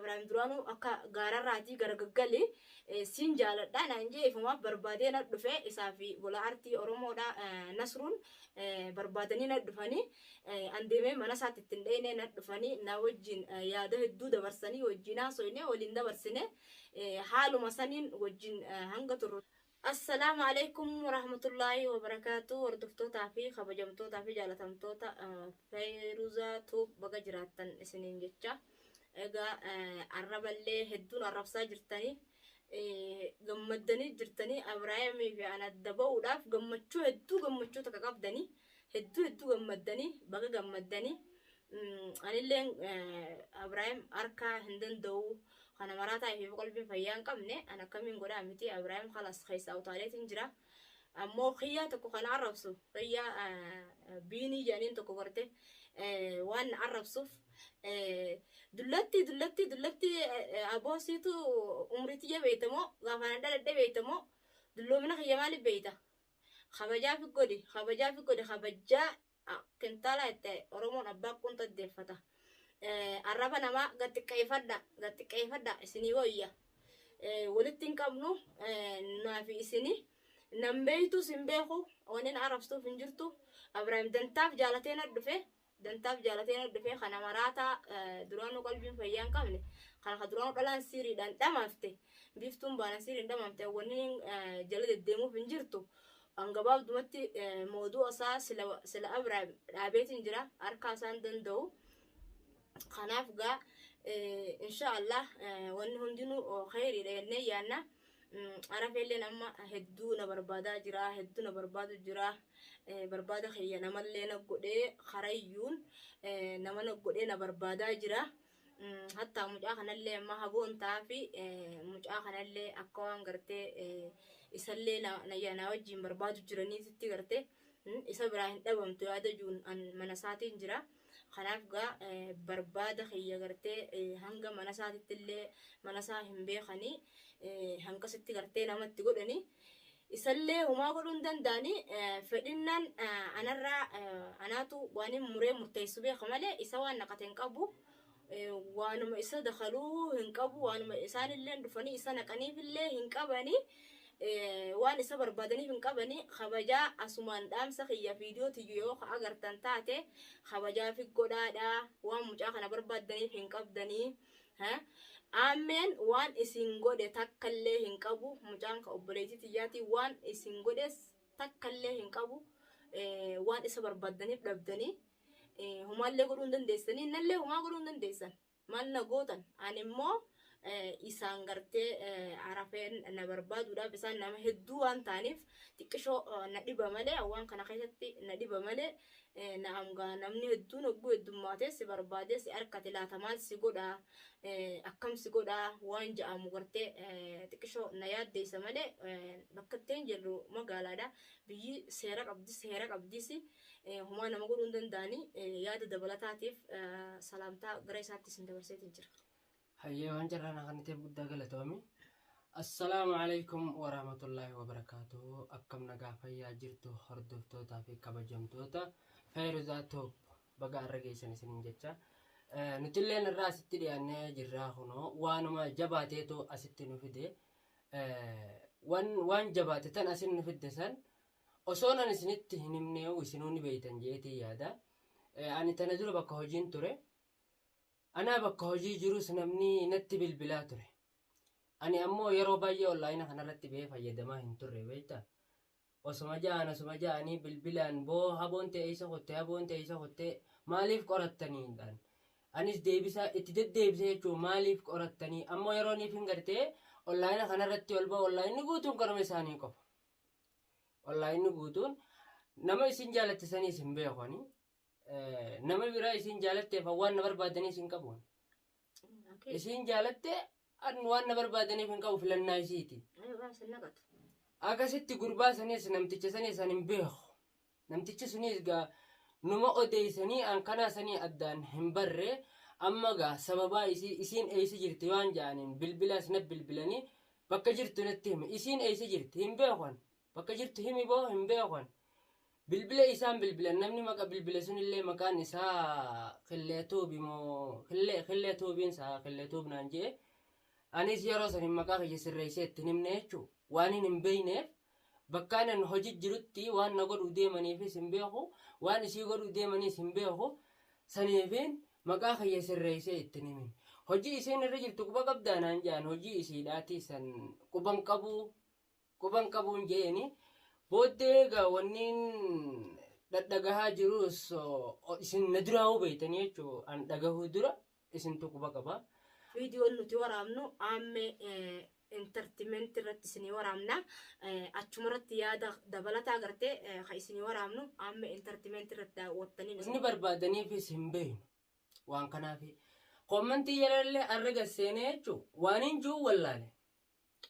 Abrahaam duraanuu akka gaararraatii gara gaggali siin jaaladha naan jee ifumaaf barbaadee na dhufe isaa fi gola artii Oromoodha Nasruun barbaadanii na dhufanii an deemee mana isaatti ittiin dheenee na dhufanii na wajjin yaada hedduu dabarsanii wajjin haasoyne waliin dabarsine haaluma saniin wajjin hanga turru. Assalaamu alaikum warahmatullaahi wabarakaatu hordoftootaa fi kabajamtootaa fi jaalatamtoota Feyruzaa Tube baga jiraattan isiniin jecha. Egaa arraballee hedduun arrabsaa jirtanii gammaddanii jirtanii Abrahaamii fi an adda ba'uudhaaf gammachuu hedduu gammachuu takka qabdanii hedduu hedduu gammaddanii baga gammaddanii. Anilleen Abrahaam harkaa hin danda'u kana maraataa fi qalbiin fayyaa hin qabne an akkamiin godhaa miti Abrahaam kalas keessaa utaaleetiin jira. Ammoo kiyyaa tokko kan arrabsu kiyyaa biinii jedhaniin tokko garte waan arrabsuuf dullatti dullatti dullatti aboosiitu umrii tiyya beeytamoo gaafa nan dhaladhe beeytamoo dulloomina kiyya maaliif beeyta kabajaa fi godhi kabajaa fi godhi kabajaa kintaala itti Oromoon abbaa qunxa deeffata. Arraba namaa gad xiqqeeffadha gad xiqqeeffadha isinii wayya. Walitti hin qabnu naafi isinii. Nan beeytus hin beeku wanni na arrabsuuf hin jirtu. Abrahaam dantaaf jaalatee na dhufe dantaaf jaalatee na dhufe kana maraataa duraanuu qalbiin fayyaa hin qabne kana ka duraanuu dhalaan siiriidhaan dhamaafte biiftuun baanan siiriin dhamaafte wanni jala deddeemuuf hin jirtu. An gabaabdumatti moodu'a isaa sila sila Abrahaam dhaabeetiin jira harkaa isaan danda'u. Kanaaf gaa insha Allah wanni hundinuu kheyriidha jennee yaanna. Arafeelleen amma hedduu na barbaadaa jira hedduu na barbaadu jira barbaada kiyya namallee na godhee karayyuun nama na godhee na barbaadaa jira. Hattaa mucaa kanallee amma haboon ta'aafi mucaa kanallee akka waan gartee isallee na wajjin barbaadu jiraniititti gartee isa biraa hin dhabamtu yaada juun mana isaatiin jira. Kanaaf gaa barbaada kiyya gartee hanga mana isaatitti illee mana isaa hin beekanii hangasitti gartee namatti godhanii. Isallee homaa godhuu hin danda'anii fedhinnaan anarraa anaatu waan hin muree murteessu beeka malee isa waan naqate hin qabu. Waanuma isa dakaluu hin qabu waanuma isaanillee dhufanii isa naqaniifillee hin qabanii waan isa barbaadaniif hin qabanii kabajaa asumaan dhaamsa kiyya viidiyoo tiyyu yoo ka agartan taate kabajaa fi godhaadha waan mucaa kana barbaaddaniif hin qabdanii. Aammeen waan isin godhe takkallee hin qabu. Mucaan ka obboleettii tiyyaatii waan isin godhes takkallee hin qabu. Waan isa barbaaddaniif dhabdanii humaallee godhuu hin dandeessanii nallee humaa godhuu hin dandeessan. Maal na gootan? Ani immoo isaan gartee arafeen na barbaaduudhaaf isaan nama hedduu waan ta'aniif xiqqishoo na dhiba malee waan kana keessatti na dhiba malee Na'am gaa namni hedduun hogguu heddummaatee si barbaadee si arkate laata maal si godha akkam si godha waan ja'amu gartee xiqqishoo na yaaddeessa malee bakka ittiin jirru magaalaadha. Biyyi seera qabdi seera qabdis homaa nama godhuu hin danda'anii yaada dabalataatiif salaamtaa gara isaatti isin dabarseetiin jira. Hayyee waan carraa naa kenniteef guddaa galatoomi. Assalaamu alaikum warahmatullaahi wabarakaatuhu. Akkam nagaa fayyaa jirtu hordoftootaa fi kabajamtoota Feeruzaa Top baga har'a geessan isiniin jecha. Nutilleen irraa asitti dhiyaannee jirraa kunoo waanuma jabaateetu asitti nu fide. Waan jabaate tan asin nu fidde san osoo nan isinitti hin himnee isinuu ni beeytan jeetii yaada. Ani tana dura bakka hojiin ture. Anaa bakka hojii jirus namni natti bilbilaa ture. Ani ammoo yeroo baay'ee onlaayina kanarratti ba'ee fayyadamaa hin turre beektaa. Osuma ja'an osuma ja'anii bilbilaan boo haboon ta'e isa kutte haboon ta'e isa kutte maaliif qorattaniidhaan. Anis deebisaa itti deddeebisee jechuun maaliif qorattanii ammoo yeroo niif hin gartee onlaayina kanarratti ol ba'u onlaayinni guutuun kanuma isaanii qofa. Onlaayinni guutuun nama isin jaalatte saniis hin beeku ani. Nama biraa isiin jaalatteef waan na barbaadaniif hin qabu. Isiin jaalatte an waan na barbaadaniif hin qabu filannaa isiiti. Akkasitti gurbaa sanis namticha sanis an hin beeku. Namtichi sunis gaa numa odeessanii an kanaa sanii addaan hin barre amma gaa sababaa isii isiin eessa jirti waan ja'aniin bilbilaas na bilbilanii bakka jirtu natti himi isiin eessa jirti hin beeku an bakka jirtu himi boo hin beeku an. Bilbila isaan bilbilan namni maqa bilbile sunillee maqaan isaa Qillee Tuubi moo Qillee Tuubiin isaa Qillee Tuub naan jee. Anis yeroo sanin maqaa kiyya sirreessee itti hin himne jechuu. Waan hin beekneef bakka anan hojii jirutti waan na godhuu deemaniifis hin beeku, waan isii godhuu deemaniis hin beeku. Saniifiin maqaa kiyya sirreessee itti hin himin. Hojii isiin irra jirtu quba qabdaa naan jedhan, hojii isiidhaati san quban qabuu quban qabuun jeeni. Booddee egaa wanniin dhadhagahaa jirus isin na duraa hubeeytanii jechuu, an dhagahuu dura isintu quba qaba. Viidiyoon nuti waraabnu Aammee Entertainment irratti isinii waraabna. Achuma irratti yaada dabalataa gartee kan isinii waraabnu Aammee Entertainment irratti daawwattanii. Inni barbaadaniifis hin beeknu. Waan kanaaf koommantii jalallee arra gasseenee jechuu waan hin jiru wallaale.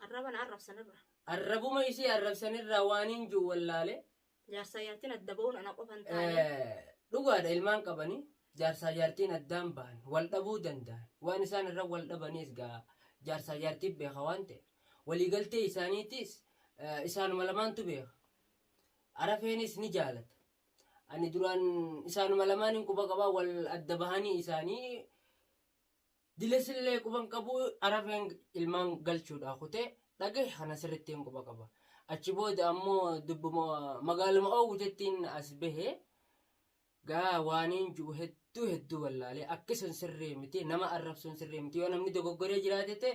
Arraba na arrabsanirra. Arrabuma isii arrabsanirraa waan hin jiru wallaale. Jaarsaa jaartiin adda ba'uun ana qofa hin taane. Dhugaadha, ilmaan qabanii jaarsaa jaartiin addaan bahan wal dhabuu danda'an. Waan isaan irra wal dhabaniis gaa jaarsaa jaartiin beeka waan ta'eef. Waliigaltee isaaniitis isaanuma lamaantu beeka. Arafeenis ni jaalata. Ani duraan isaanuma lamaaniin quba qabaa, wal adda bahanii isaanii dilesillee quban qabu. Arafeen ilmaan galchuudha kutee dhagahe kana sirrittiin quba qaba. Achi booda ammoo dubbuma magaaluma oowwutettiin as bahe gaa waaniin jiru hedduu hedduu wallaalee. Akkisun sirrii miti, nama arrabsuun sirrii miti. Yoo namni dogoggoree jiraate ta'e,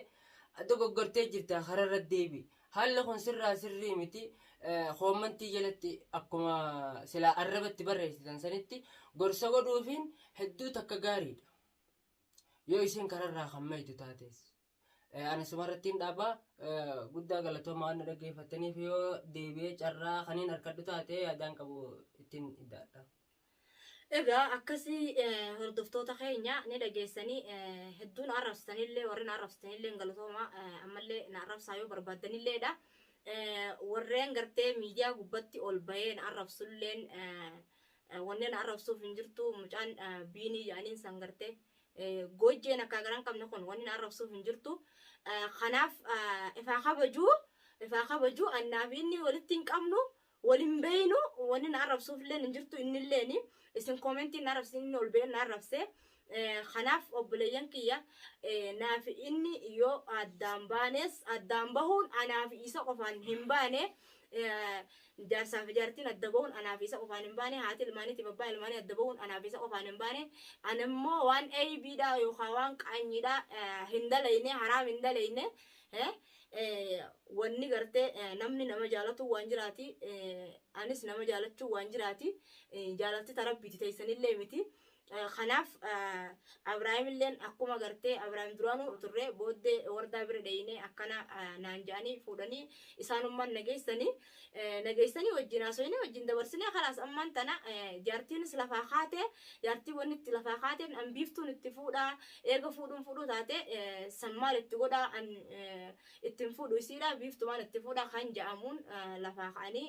dogoggortee jirta, kararra deebi. Haalli kun sirraa sirrii miti. Koommantii jalatti akkuma silaa arrabatti barreessitan sanitti gorsa godhuufiin hedduu takka gaariidha. Yoo isin kararraa kan mayitu taates. Ani sumarrattiin dhaabaa. Guddaa galatooma waan na dhaggeeffattaniif. Yoo deebi'ee carraa kaniin harkadhu taate yaadaan qabu ittiin iddaadha. Egaa akkasii hordoftoota keenya ni dhageessanii, hedduun arrabsitanillee, warreen arrabsitanillee galatooma, ammallee na arrabsaa yoo barbaaddanilleedha. Warreen gartee miidiyaa gubbatti ol bahee na arrabsulleen wanneen arrabsuuf hin jirtu. Mucaan biinii jedhaniin san gartee gojjeen akka garaan qabne kun wanni na arrabsuuf hin jirtu. Kanaaf ifaa kabajuu, ifaa kabajuu, annaaf inni walitti hin qabnu, waliin beeynu, wanni na arrabsuuf illee hin jirtu. Innilleen isin koomentiin na arrabse, inni ol bahee na arrabse. Kanaaf obboleeyyan kiyya, naaf inni yoo addaan baanes, addaan bahuun anaaf isa qofaan hin baane. Jaarsaa fi jaartiin adda bahuun anaaf isa qofaan hin baane. Haati ilmaaniitiif abbaa ilmaanii adda bahuun anaaf isa qofaan hin baane. Ani immoo waan eeybiidha yookaan waan qaanyiidha hin dalayne, haraam hin dalayne. Wanni gartee namni nama jaalatu waan jiraati, anis nama jaalachuu waan jiraati, jaalalti tarabbiiti teessanillee miti. Kanaaf Abrahaam illeen akkuma gartee Abrahaam duraanuu turre, booddee wardaa bira dheeyinee akkana naan jedhanii fuudhanii isaanummaan nageessanii nageessanii wajjin haasofnee wajjin dabarsinee kalaas. Ammaan tana jaartiinis lafaa kaate, jaartii wanni itti lafaa kaateen an biiftuun itti fuudhaa, eega fuudhuun fuudhuu taate san maal itti godhaa, an ittiin fuudhu isiidha, biiftumaan itti fuudhaa kan jedhamuun lafaa ka'anii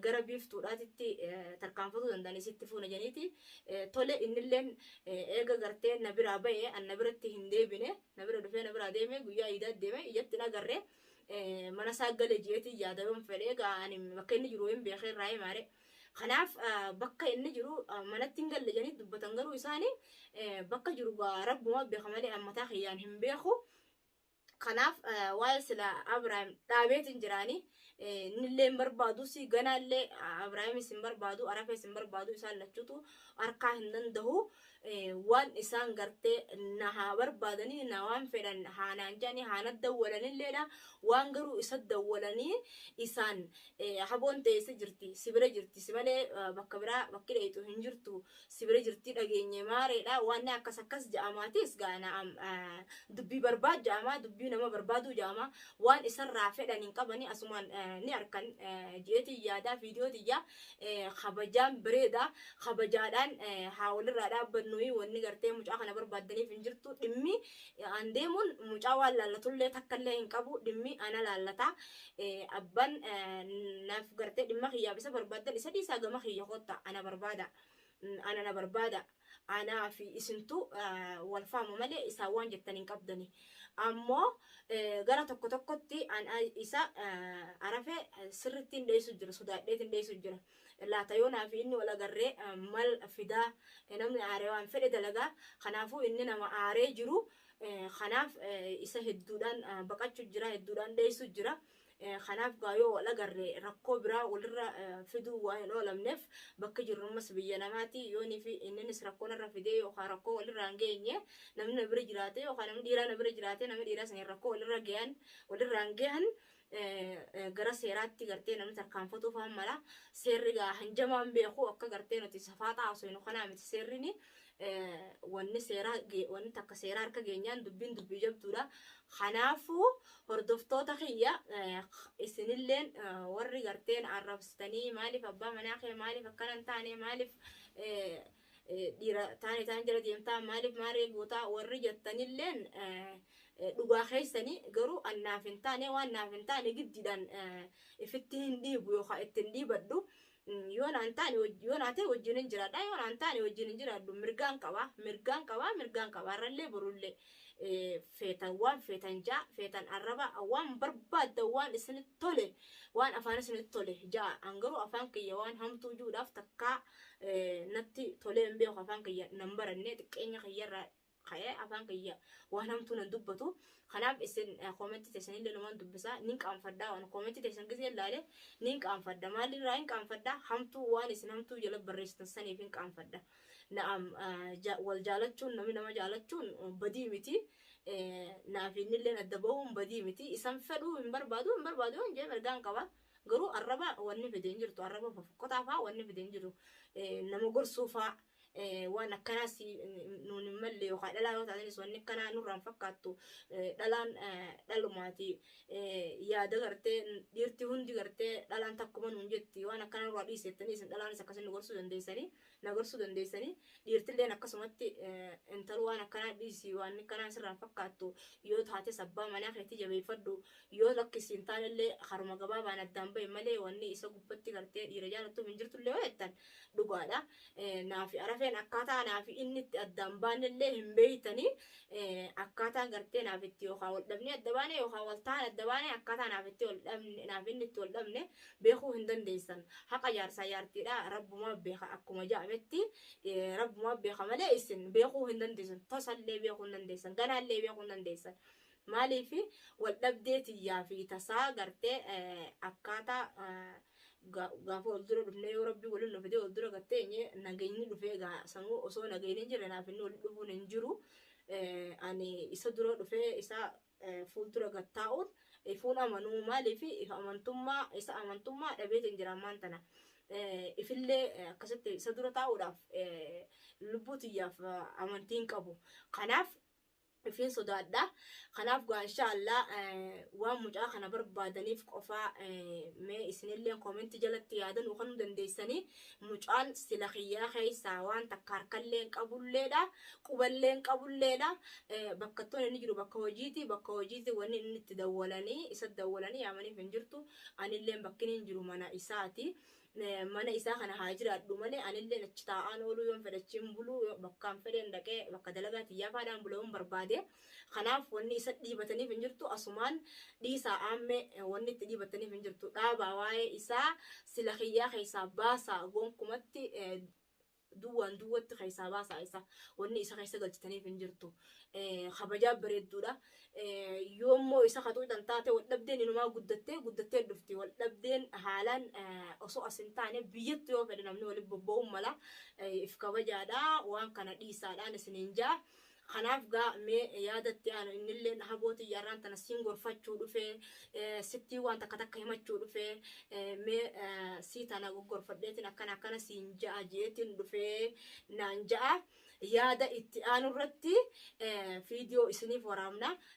gara biiftuudhaatitti tarkaanfatuu danda'an, isitti fuuna janiiti. Tole, innilleen eega gartee na biraa ba'e, an na biratti hin deebine, na bira dhufee na biraa deeme, guyyaa iidaa deeme ijatti hin agarre. Mana isaa gale jeetii yaada yoon fedhe egaa ani bakka inni jiru hin beekee irraa himaare. Kanaaf bakka inni jiru manatti hin galle jedhanii dubbatan, garuu isaanii bakka jiru rabbuma beeka malee ammataa kiyyaan hin beeku. Kanaaf waa'ee sila Abrahaam dhaabeetiin jiraanii innillee hin barbaadu, si ganaallee Abrahaamis hin barbaadu, Arafees hin barbaadu, isaan lachuutu harkaa hin danda'u. Waan isaan gartee na haa barbaadanii, na waan fedhan haanaan jedhanii haana dawwalanilleedha. Waan garuu isa dawwalanii isaan haboon teesse jirti, si bira jirti, si malee bakka biraa bakki dheeytu hin jirtu, si bira jirti dhageenye maareedha. Waan akkas akkas jedhamaatis gaana dubbii barbaad jedhama, dubbii nama barbaaduu jedhama. Waan isarraa fedhan hin qabanii, asumaan ni harkan jeetii yaadaa viidiyoo tiyya kabajaan bareeda, kabajaadhaan haa walirraa dhaabbannu. Wanni gartee mucaa kana barbaaddaniif hin jirtu. Dhimmi an deemuun mucaa waan laallatullee takkallee hin qabu, dhimmi ana laallata. Abbaan naaf gartee dhimma kiyyaaf isa barbaaddan isa dhiisaa, gama kiyya kotta, ana barbaada, ana na barbaada. Anaa fi isintu wal faama malee isaan waan jettan hin qabdani. Ammoo gara tokko tokkotti an isa Arafee sirriitti hin dheessu jira, sodaadheetiin hin dheessu jira. Laata yoo naa fi inni wal agarree mal fidaa? Namni aaree waan fedhe dalagaa. Kanaafuu inni nama aaree jiru. Kanaaf isa hedduudhaan baqachuu jira, hedduudhaan dheessu jira. Kanaaf gaa yoo wal agarre rakkoo biraa walirra fiduu waan hin oolamneef, bakka jirru ammas biyya namaati, yoonii fi inninis rakkoo narra fidee yookaan rakkoo walirraa hin geenye, namni na bira jiraate yookaan namni dhiiraa na bira jiraate, namni dhiiraa saniin rakkoo walirra gahan walirraa hin gahan, gara seeraatti gartee namni tarkaanfatuuf mala. Seerri gaa hanjamaan beeku akka gartee nuti safaaxaa osoo hin kanaa miti. Seerrini wanni seeraa, wanni takka seeraa harka geenyaan dubbiin dubbii jabduudha. Kanaafuu hordoftoota kiyya, isinilleen warri garteen arrabsitanii, maaliif abbaa manaa kee, maaliif akkana hin taane, maaliif dhiira taane taan jala deemtaa, maaliif maaree gootaa warri jettanilleen, dhugaa keessanii. Garuu an naaf hin taane, waan naaf hin taane giddiidhaan ifitti hin dhiibu yookaan ittiin dhiibadhu. Yoo naan taane, yoo naa ta'e wajjin hin jiraadha, yoo naan taane wajjin hin jiraadhu. Mirgaan qaba, mirgaan qaba, mirgaan qaba. Irrallee borullee feetan waan feetan ja'a, feetan arraba, waan barbaaddan, waan isinitti tole, waan afaan isinitti tole ja'a. An garuu afaan kiyya waan hamtuu juudhaaf takkaa natti tolee hin beeku. Afaan kiyya nan baranne, xiqqeenya kiyyarraa ka'ee afaan kiyya waan hamtuu nan dubbatu. Kanaaf isin koomentii teessanillee numaan dubbisaa, nin qaanfadhaa. Waan koomentii teessan gisee ilaale nin qaanfadha. Maalirraa hin qaanfadha? Hamtuu waan isin hamtuu jala barreessitan saniif hin qaanfadha. Na'am, wal jaalachuun, namni nama jaalachuun badii miti. Naaf innilleen adda bahuun badii miti. Isan fedhuu hin barbaadu, hin barbaadu hin jee mirgaan qaba. Garuu arraba wanni fide hin jirtu, arraba fofokkotaa fa'aa wanni fide hin jiru. Nama gorsuu fa'aa, waan akkanaas nuun hin malle, yookaan dhalaa yoo taatanis wanni akkanaa nurraan fakkaattu, dhalaan dhalumaati, yaada gartee dhiirti hundi gartee dhalaan takkuma nuun jetti, waan akkanaa nurraa dhiisettanii isin dhalaanis akkasin nu gorsuu dandeessanii, na gorsuu dandeessanii. Dhiirtilleen akkasumatti intal waan akkanaa dhiisi, waan akkanaa sirraan fakkaattu, yoo taates abbaa manaa keetii jabeeffadhu, yoo lakkisiin taanellee haruma gabaabaan addaan bahe malee wanni isa gubbatti gartee dhiira jaalattuuf hin jirtullee yoo jettan dhugaadha. Naafi Arafeen akkaataa naafi inni itti addaan baanellee hin beeytanii. Akkaataan gartee naaf itti yookaan wal dhabnee adda baane yookaan wal ta'an adda baane, akkaataa naaf itti wal dhabne, naaf inni itti wal dhabne beekuu hin dandeessan. Haqa jaarsaa jaartiidha rabbumaa beeka, akkuma jedhametti rabbumaa beeka malee isin beekuu hin dandeessan. Tosallee beekuu hin dandeessan, ganaallee beekuu hin dandeessan. Maaliif wal dhabdee tiyyaa fi tasaa gartee akkaataa gaafa wal dura dhufnee, yoo rabbii waliin nu fidee wal dura gatteenye nageenyi dhufee gaa sanuu, osoo nageenyi hin jirre naaf inni waliin dhufuun hin jiru. Ani isa dura dhufee isa fuuldura gattaa'uun ifuun amanuu, maaliif amantummaa isa amantummaa dhabeetiin jira ammaan tana. Ifillee akkasitti isa dura taa'uudhaaf lubbuu tiyyaaf amantiin qabu. Kanaaf ifiin sodaadha. Kanaaf gaa inshaallah waan mucaa kana barbaadaniif qofaa mee isinillee koomentii jalatti yaadan kan dandeessanii. Mucaan sila kiyyaa keessaa waan takka harkallee hin qabulleedha, quballee hin qabulleedha. Bakka toon inni jiru bakka hojiiti, bakka hojiiti wanni inni itti dawwalanii isa dawwalanii yaamaniif hin jirtu. Anillee bakki inni hin jiru mana isaati. Mana isaa kana haa jiraadhu malee anillee achi taa'aan ooluu, yoon fedhe achiin buluu, bakkaan fedhen dhaqee bakka dalagaa xiyyafaadhaan buluu yoon barbaade. Kanaaf wanni isa dhiibataniif hin jirtu. Asumaan dhiisaa aammee, wanni itti dhiibataniif hin jirtu. Dhaabaa, waa'ee isaa sila kiyyaa keessaa baasaa, gonkumatti duwwaan duwwatti keessaa baasaa isa. Wanni isa keessa galchitaniif hin jirtu. Kabajaa bareedduudha. Yoommoo isa kaxuudhaan taate, wal dhabdeen inumaa guddattee guddattee dhufti. Wal dhabdeen haalaan osoo as hin taane biyyatti yoo fedhe namni waliin bobba'uun mala. If kabajaadha, waan kana dhiisaadhaan isiniin jaa. Kanaaf gaa mee yaadatti aanu innillee habooti yarraan tana siin gorfachuu dhufee, sittii waan takka takka himachuu dhufee, mee sii tana goggorfadheetiin akkana akkana siin ja'a jeetiin dhufee naan ja'a. Yaada itti aanu irratti viidiyoo isiniif waraabna.